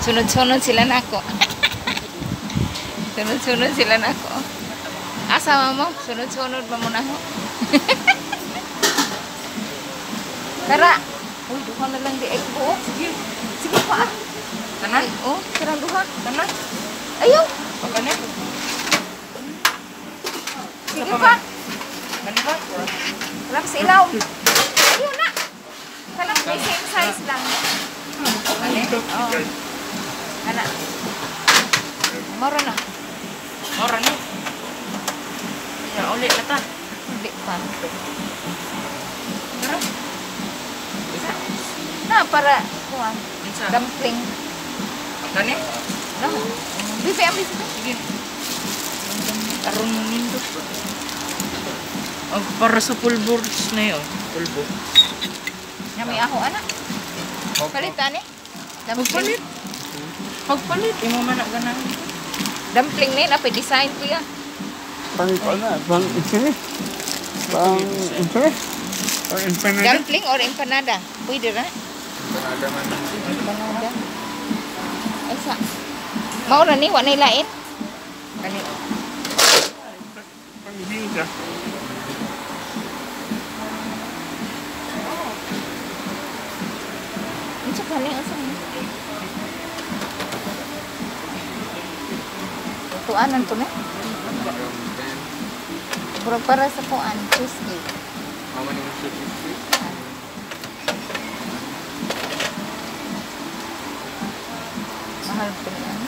Sunod-sunod sila nako. Sunod-sunod sila nako. Asa mo? Sunod-sunod ba mo na ako? Tara. Uy, duha na lang di ay buok. Sige. Sige pa ah. Tanan? Oh, karang duha. Tanan? Ayaw. Pagkani? Sige pa. Kani ba? Alam sa ilaw. Ayaw na. Kanang may same size lang. Kani? Oh. Ana. Moro na. Ora ni. Ya, ulit na ta. Hindi pa. Tara. Na, para, kuan, Unsa? dumpling. Kani? No. Bibi, ang bibi. Sige. Aron nindot ba? Ang para sa pulbors na yun. Pulbo. Na may ako, ana. Palit, ani? Dumpling. Pagpalit. Pagpalit. Imo man na ganahan. Dumpling ni, napay design ko ya. Pang ano, pang isini? Pang isini? Pang empanada? Dumpling or empanada? Pwede ra? Empanada man. Empanada. Ay sa. Mao ra ni, wa nay lain. Kani. Pang gyoza. Unsa kani, unsa ni? Tuanan ko ni. Pero para sa kuan, cheesecake. Mama ni mo siya cheesecake? Mahal ko niyan.